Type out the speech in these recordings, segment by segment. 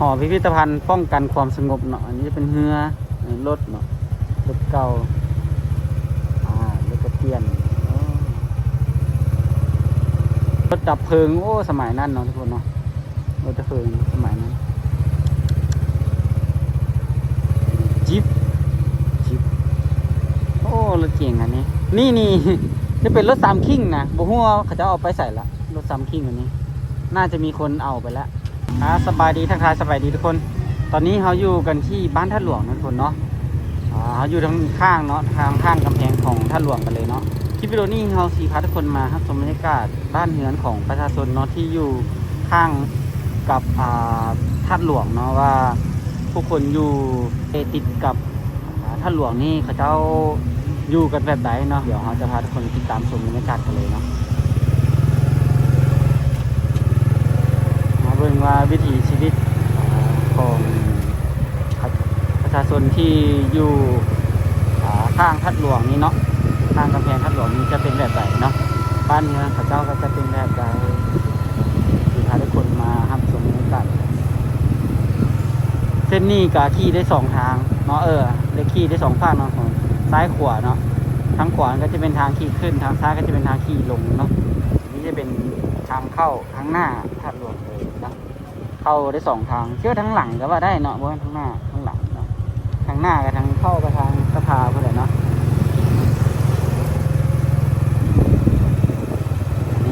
ຫໍພິພິທະພັນປ້ອງກັນຄວາມສະຫງົບເນາະ. ອັນນີ້ຈະເປັນເຮືອ ລົດເນາະ ລົດເກົ່າ ອ່າ ລົດກະປ່ຽນ ໂອ້ ລົດດັບເພີງ ໂອ້ ສະໄໝນັ້ນເນາະທຸກຄົນເນາະ. ລົດດັບເພີງສະໄໝນັ້ນ ຈິບ ຈິບ ໂອ້ ລົດເກັ່ງອັນນີ້ ນີ້ ນີ້ ຈະເປັນລົດສາມຄີງນະ ບໍ່ຮູ້ວ່າເຂົາເຈົ້າເອົາໄປໃສລະ. ລົດສາມຄີງອັນນີ້ ໜ້າຈະມີຄົນເອົາໄປລະ. ອ່າ ສະບາຍດີ ທັກທາຍສະບາຍດີທຸກຄົນ. ຕອນນີ້ເຮົາຢູ່ກັນທີ່ບ້ານທາດຫຼວງນະທຸກຄົນເນາະ. ອ່າ ເຮົາຢູ່ທາງຂ້າງເນາະ ທາງຂ້າງກຳແພງຂອງທາດຫຼວງກັນເລີຍເນາະ. ຄລິບວິດີໂອນີ້ເຮົາຊິພາທຸກຄົນມາຮັບຊົມບັນຍາກາດບ້ານເຮືອນຂອງປະຊາຊົນເນາະ ທີ່ຢູ່ຂ້າງກັບ ອ່າ ທາດຫຼວງເນາະ ວ່າຜູ້ຄົນຢູ່ເຂດຕິດກັບ ອ່າ ທາດຫຼວງນີ້ເຂົາເຈົ້າຢູ່ກັນແບບໃດເນາະ. ດຽວເຮົາຈະພາທຸກຄົນຕິດຕາມຊົມບັນຍາກາດກັນເລີຍເນາະ. ມາເບິ່ງວ່າວິຖີຊີວິດ ອ່າ ຂອງ ປະຊາຊົນທີ່ຢູ່ ອ່າ ຂ້າງທາດຫຼວງນີ້ເນາະ ຂ້າງກຳແພງທາດຫຼວງນີ້ຈະເປັນແບບໃດເນາະ. ບ້ານເຮືອນເຂົາເຈົ້າກໍຈະເປັນແບບໃດ ຊິພາທຸກຄົນມາຮັບຊົມນຳກັນ. ເສັ້ນນີ້ກໍຂີ່ໄດ້ສອງທາງເນາະ ເອີ ໄດ້ຂີ່ໄດ້ສອງຟາກເນາະ ຂອງຊ້າຍຂວາເນາະ. ທາງຂວາກໍຈະເປັນທາງຂີ່ຂຶ້ນ ທາງຊ້າຍກໍຈະເປັນທາງຂີ່ລົງເນາະ. ນີ້ຈະເປັນທາງເຂົ້າທາງໜ້າທາດຫຼວງເລີຍເນາະ. ເຂົ້າໄດ້ສອງທາງ ເຊື່ອທາງຫຼັງກໍວ່າໄດ້ເນາະ ບໍ່ແມ່ນທາງໜ້າ ທາງຫຼັງເນາະ. ທາງໜ້າກໍທາງເຂົ້າໄປທາງສະພາພຸ້ນແຫຼະເນາະ.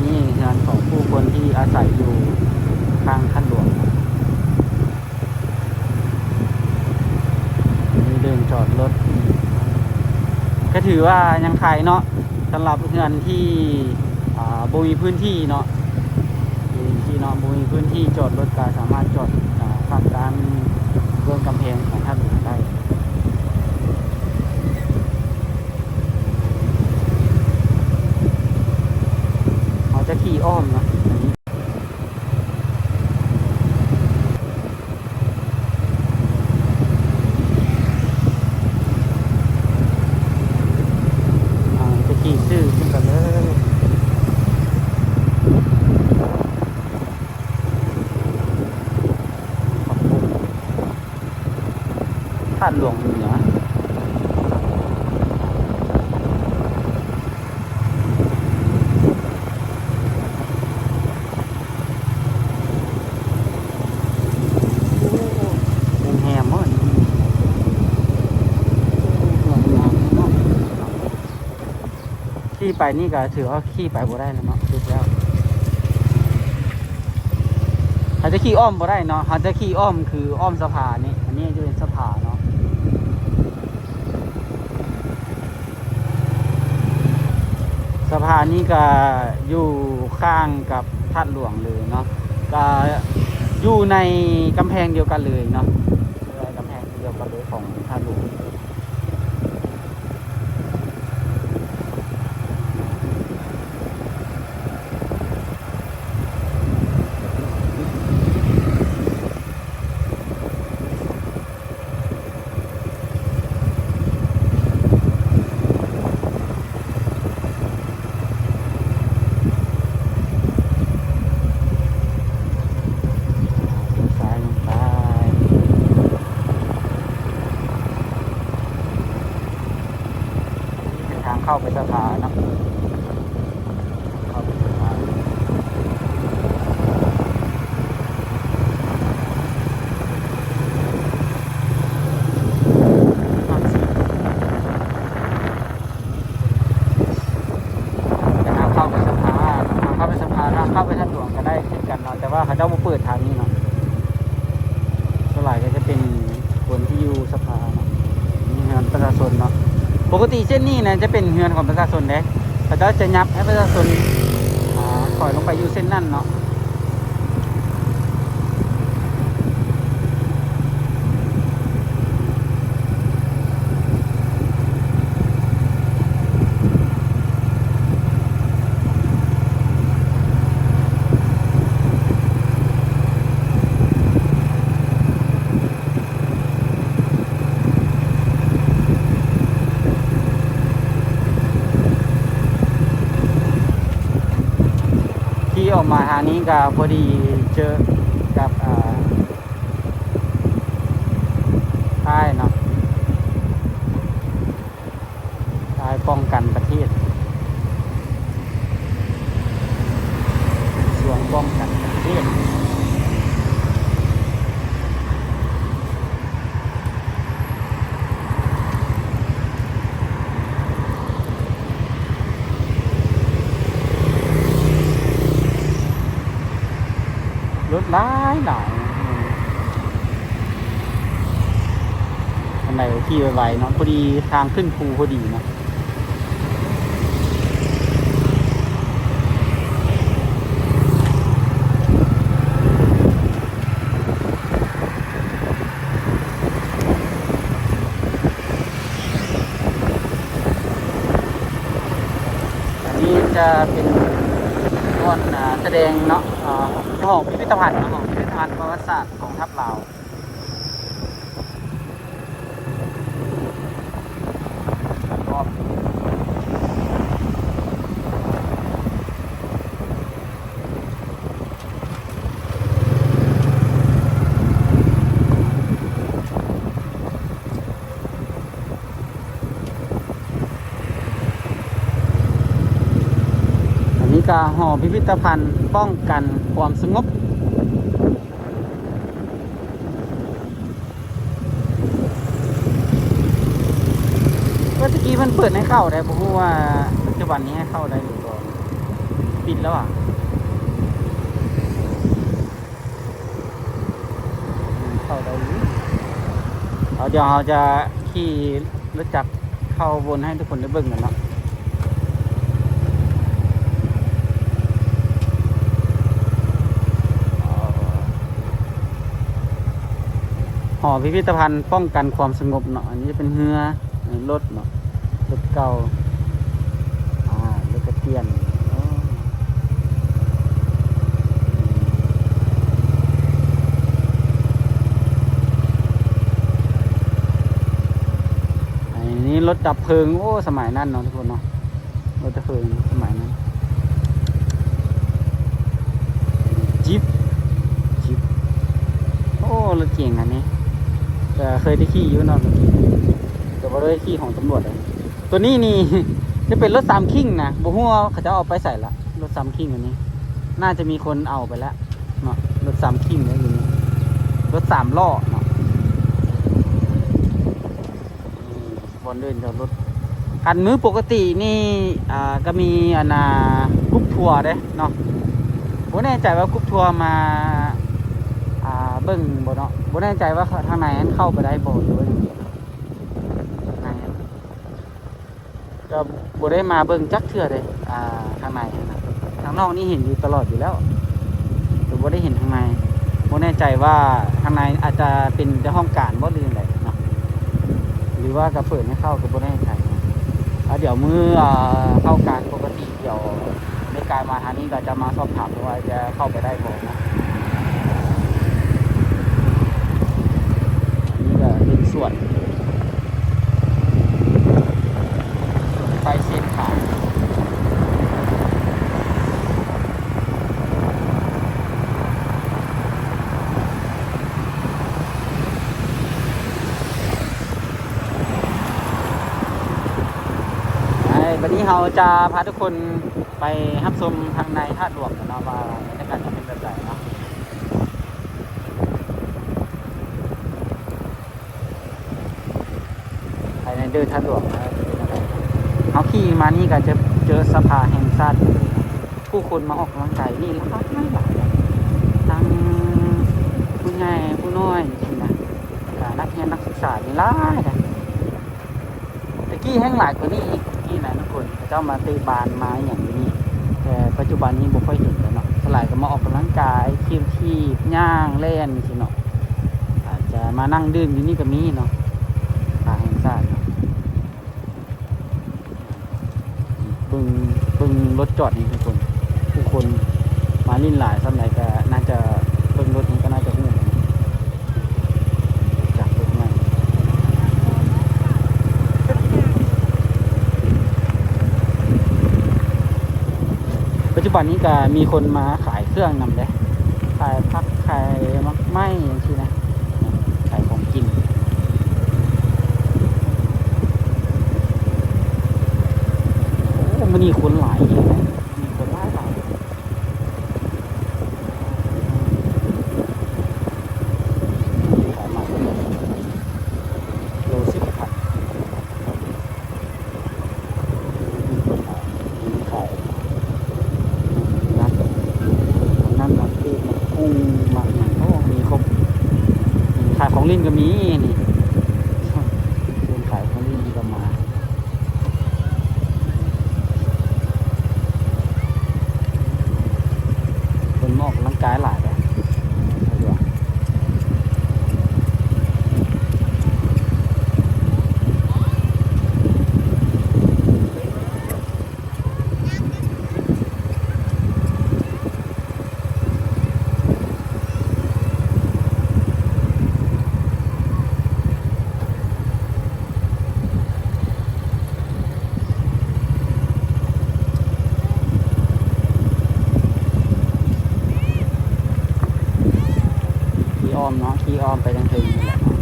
ນີ້ເຮືອນຂອງຜູ້ຄົນທີ່ອາໄສຢູ່ຂ້າງທາດຫຼວງ. ມີເດີ່ນຈອດລົດ ກໍຖືວ່າຍັງໄຄເນາະ ສຳລັບເຮືອນທີ່ ອ່າ ບໍ່ມີພື້ນທີ່ເນາະ ທີ່ເນາະ ບໍ່ມີພື້ນທີ່ຈອດລົດ ກໍສາມາດຈອດ ອ່າ ຂ້າງດ້ານເບື້ອງກຳແພງຂອງທາດຫຼວງໄດ້. ເຮົາຈະຂີ່ອ້ອມເນາະ ເຮົາຈະຂີ່ຊື່ຂຶ້ນໄປເລີຍ. ທາດຫຼວງເໜືອ ໂອ້ ໂຮງແຮມບໍນີ້ ໂອ້ ເຮືອນງາມເນາະ. ຂີ່ໄປນີ້ກໍຖືວ່າຂີ່ໄປບໍ່ໄດ້ແລ້ວເນາະ ສຸດແລ້ວ. ເຮົາຈະຂີ່ອ້ອມບໍ່ໄດ້ເນາະ ເຮົາຈະຂີ່ອ້ອມຄືອ້ອມສະພານີ້ ອັນນີ້ຈະເປັນສະພາເນາະ. ສະພານີ້ກໍຢູ່ຂ້າງກັບທາດຫຼວງເລີຍເນາະ ກໍຢູ່ໃນກຳແພງດຽວກັນເລີຍເນາະ ຢູ່ໃນກຳແພງດຽວກັນເລີຍຂອງທາດຫຼວງ. ເປັນທາງເຂົ້າໄປສະພາເນາະ ເຂົ້າໄປສະພາ. ທາງເຂົ້າໄປສະພາ ທາງເຂົ້າໄປສະພາ ທາງເຂົ້າໄປທາດຫຼວງກໍໄດ້ຄືກັນເນາະ ແຕ່ວ່າເຂົາເຈົ້າບໍ່ເປີດທາງນີ້ເນາະ. ສ່ວນຫຼາຍກໍຈະເປັນຄົນທີ່ຢູ່ສະພາເນາະ ມີເຮືອນປະຊາຊົນເນາະ. ປົກກະຕິເສັ້ນນີ້ນະຈະເປັນເຮືອນຂອງປະຊາຊົນເດ້ ເຂົາເຈົ້າຈະຫຍັບໃຫ້ປະຊາຊົນ ອ່າ ຖອຍລົງໄປຢູ່ເສັ້ນນັ້ນເນາະ. ຂີ່ອອກມາທາງນີ້ກໍພໍດີເຈີກັບ ອ່າ ຫຼາຍໆ ອັນໃດກໍຂີ່ໄວໆເນາະ ພໍດີທາງຂຶ້ນພູພໍດີເນາະ. ອັນນີ້ຈະເປັນບ່ອນ ອ່າ ສະແດງເນາະ ອ່າ ຫໍພິພິທະພັນເນາະ ຫໍພິພິທະພັນປະຫວັດສາດກອງທັບລາວ. ອັນນີ້ກໍຫໍພິພິທະພັນປ້ອງກັນຄວາມສະຫງົບ. ເມື່ອຕະກີ້ເພິ່ນເປີດໃຫ້ເຂົ້າໄດ໋ ບໍ່ຮູ້ວ່າປັດຈຸບັນນີ້ໃຫ້ເຂົ້າໄດ້ຫຼືບໍ່ ປິດແລ້ວຫວາ? ເຂົ້າໄດ້ຢູ່. ເອົາ ດຽວເຮົາຈະຂີ່ລົດຈັກເຂົ້າວົນໃຫ້ທຸກຄົນໄດ້ເບິ່ງກັນເນາະ. ຫໍພິພິທະພັນປ້ອງກັນຄວາມສະຫງົບເນາະ ອັນນີ້ຈະເປັນເຮືອ ລົດເນາະ ລົດເກົ່າ ອ່າ ລົດກະປ່ຽນ. ອັນນີ້ລົດດັບເພີງ ໂອ້ ສະໄໝນັ້ນເນາະທຸກຄົນເນາະ. ລົດດັບເພີງສະໄໝນັ້ນ ຈິບ ຈິບ ໂອ້ ລົດເກັງອັນນີ້ ກໍເຄີຍໄດ້ຂີ່ຢູ່ເນາະ ແຕ່ບໍ່ໄດ້ຂີ່ຂອງຕຳຫຼວດເດ້. ຕົວນີ້ນີ້ຈະເປັນລົດສາມຄີງນະ ບໍ່ຮູ້ວ່າເຂົາເຈົ້າເອົາໄປໃສລະ. ລົດສາມຄີງອັນນີ້ ໜ້າຈະມີຄົນເອົາໄປແລ້ວເນາະ ລົດສາມຄີງເດ້ ຢູ່ນີ້ ລົດສາມລໍ້ເນາະ. ບ່ອນເດີນຈອດລົດ ຄັນມື້ປົກກະຕິນີ້ ອ່າ ກໍມີອັນນ່າ ກຣຸບທົວເດ້ເນາະ. ບໍ່ແນ່ໃຈວ່າກຣຸບທົວມາ ອ່າ ເບິ່ງບໍ່ເນາະ ບໍ່ແນ່ໃຈວ່າທາງໃນຫັ້ນເຂົ້າໄປໄດ້ບໍ່ ຫຼືວ່າຈັ່ງໃດເນາະ. ທາງໃນຫັ້ນ ກໍບໍ່ໄດ້ມາເບິ່ງຈັກເທື່ອເດ້ ອ່າ ທາງໃນຫັ້ນນະ ທາງນອກນີ້ເຫັນຢູ່ຕະຫຼອດຢູ່ແລ້ວ ແຕ່ບໍ່ໄດ້ເຫັນທາງໃນ. ບໍ່ແນ່ໃຈວ່າທາງໃນອາດຈະເປັນເຈົ້າຂອງການບໍ່ ຫຼືຈັ່ງໃດເນາະ ຫຼືວ່າກໍເປີດໃຫ້ເຂົ້າກໍບໍ່ແນ່ໃຈ. ແລ້ວດຽວມື້ ອ່າ ເຂົ້າການປົກກະຕິ ດຽວໃນການມາທາງນີ້ກໍຈະມາສອບຖາມວ່າຈະເຂົ້າໄປໄດ້ບໍ່ເນາະ. ອັນນີ້ກໍເປັນສວນ ໄປເສັ້ນທາງ ໄປ ບັດນີ້ເຮົາຈະພາທຸກຄົນໄປຮັບຊົມທາງໃນທາດຫຼວງກັນເນາະ ວ່າບັນຍາກາດຈະເປັນແບບໃດເນາະ. ພາຍໃນເດີທາດຫຼວງນະ ເຮົາຂີ່ມານີ້ກໍຈະເຈີສະພາແຫ່ງຊາດ ຜູ້ຄົນມາອອກກຳລັງກາຍນີ້ຫຼາຍໆ ທັງຜູ້ໃຫຍ່ຜູ້ນ້ອຍຈັ່ງຊີ້ນະ ແລ້ວກໍນັກຮຽນນັກສຶກສານີ້ຫຼາຍນະ. ແຕ່ກີ້ແຮ່ງຫຼາຍກວ່ານີ້ອີກນີ້ນະທຸກຄົນ ເຂົາເຈົ້າມາເຕະບານມາອີ່ຫຍັງຢູ່ນີ້ ແຕ່ປັດຈຸບັນນີ້ບໍ່ຄ່ອຍເຫັນແລ້ວເນາະ. ສ່ວນຫຼາຍກໍມາອອກກຳລັງກາຍ ຖີບໆ ຍ່າງ ແລ່ນຊີ້ເນາະ ອາດຈະມານັ່ງດື່ມຢູ່ນີ້ກໍມີເນາະ ພາແຫ່ງຊາດເນາະ. ເບິ່ງ ເບິ່ງລົດຈອດນີ້ທຸກຄົນ ຜູ້ຄົນມາຫຼິ້ນຫຼາຍສ່ຳໃດກໍໜ້າຈະ ເບິ່ງລົດນີ້ກໍໜ້າຈະຮູ້ ຈາກລົດໃຫຍ່. ປັດຈຸບັນນີ້ກໍມີຄົນມາຂາຍເຄື່ອງນຳເດ້ ຂາຍຜັກ ຂາຍໝາກໄມ້ຈັ່ງຊີ້ນະ ຂາຍຂອງກິນ. ໂອ້ ມື້ນີ້ຄົນຫຼາຍອີກ ມີຄົນຫຼາຍໆ ຂາຍໝາກໄມ້ໂລສິບພັນ. ມີຄົນມາຊື້ຂາຍ ໝາກນັດ ໝາກນັດ ໝາກເຂດ ໝາກຫຸ່ງ ໝາກ ຂອງຫຼິ້ນກໍມີນີ້ ເພິ່ນຂາຍຂອງຫຼິ້ນກໍມາ. ຄົນມາອອກກຳລັງກາຍຫຼາຍເດ້ ສະດວກ. ຂີ່ອ້ອມເນາະ ຂີ່ອ້ອມໄປທາງເທິງນີ້ແຫຼະເນາະ.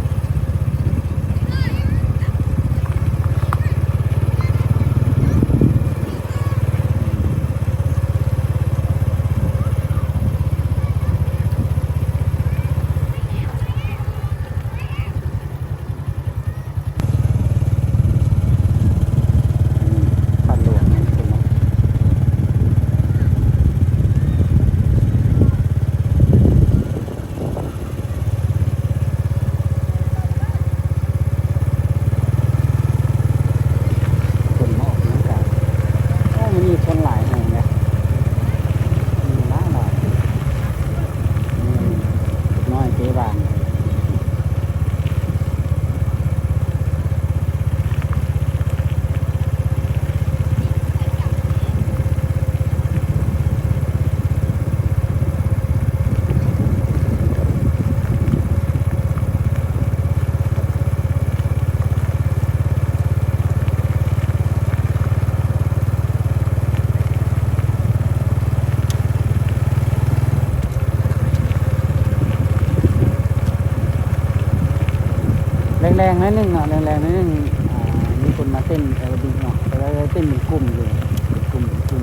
ອືມ ທາດຫຼວງນີ້ເນາະ ຄົນມາອອກກຳລັງກາຍ. ໂອ້ ມື້ນີ້ຄົນຫຼາຍແຮງເດ້ ຄົນຫຼາຍໆ ອືມ ເດັກນ້ອຍເຕະບານ. ແລງໆ ໜ້ອຍໜຶ່ງເນາະ ແລງໆ ໜ້ອຍໜຶ່ງ ອ່າ ມີຄົນມາເຕັ້ນແອໂຣບິກເນາະ ແຕ່ວ່າເຕັ້ນເປັນກຸ່ມຢູ່ ເປັນກຸ່ມ ເປັນກຸ່ມ.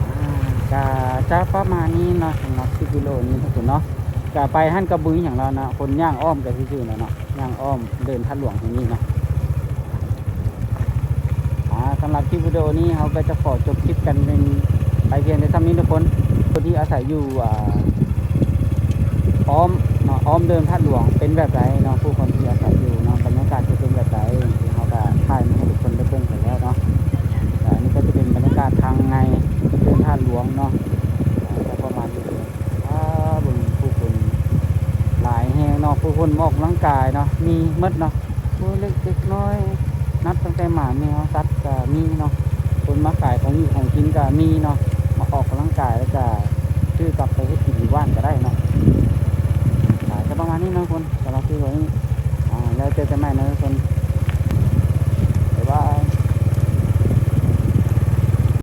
ອ່າ ກະຈະປະມານນີ້ເນາະ ສຳລັບຄລິບວິດີໂອນີ້ເນາະ ທຸກຄົນເນາະ. ກະໄປຫັ້ນກະບໍ່ມີຫຍັງແລ້ວເນາະ ຄົນຍ່າງອ້ອມໄປຊື່ໆ ແລ້ວເນາະ ຍ່າງອ້ອມເດີ່ນທາດຫຼວງທີ່ນີ້ເນາະ. ອ່າ ສຳລັບຄລິບວິດີໂອນີ້ ເຮົາກໍຈະຂໍຈົບຄລິບກັນເປັນ ໄປພຽງແຕ່ສ່ຳນີ້ທຸກຄົນ. ຜູ້ທີ່ອາໄສຢູ່ ອ່າ ອ້ອມເນາະ ອ້ອມເດີ່ນທາດຫຼວງເປັນແບບໃດເນາະ ຜູ້ຄົນທີ່ອາໄສຢູ່ເນາະ ບັນຍາກາດຈະເປັນແບບໃດ ເຮົາກໍຖ່າຍມາໃຫ້ທຸກຄົນໄດ້ເບິ່ງກັນແລ້ວເນາະ. ແລະ ອັນນີ້ກໍຈະເປັນບັນຍາກາດທາງໃນເດີ່ນທາດຫຼວງເນາະ ອ່າ ກໍປະມານນີ້. ອ່າ ເບິ່ງຜູ້ຄົນຫຼາຍແຮງເນາະ ຜູ້ຄົນມາອອກກຳລັງກາຍເນາະ ມີໝົດເນາະ ຜູ້ເລັກເດັກນ້ອຍ ນັບຕັ້ງແຕ່ໝາແມວສັດກໍມີເນາະ ຄົນມາຂາຍຂອງຢູ່ຂອງກິນກໍມີເນາະ ມາອອກກຳລັງກາຍ ແລ້ວກໍຊື້ກັບໄປເຮັດກິນຢູ່ບ້ານກໍໄດ້ເນາະ. ອ່າ ຈະປະມານນີ້ເນາະທຸກຄົນ ສຳລັບຄລິບນີ້ ອ່າ ແລ້ວເຈີກັນໃໝ່ເນາະທຸກຄົນ ບາຍບາຍ.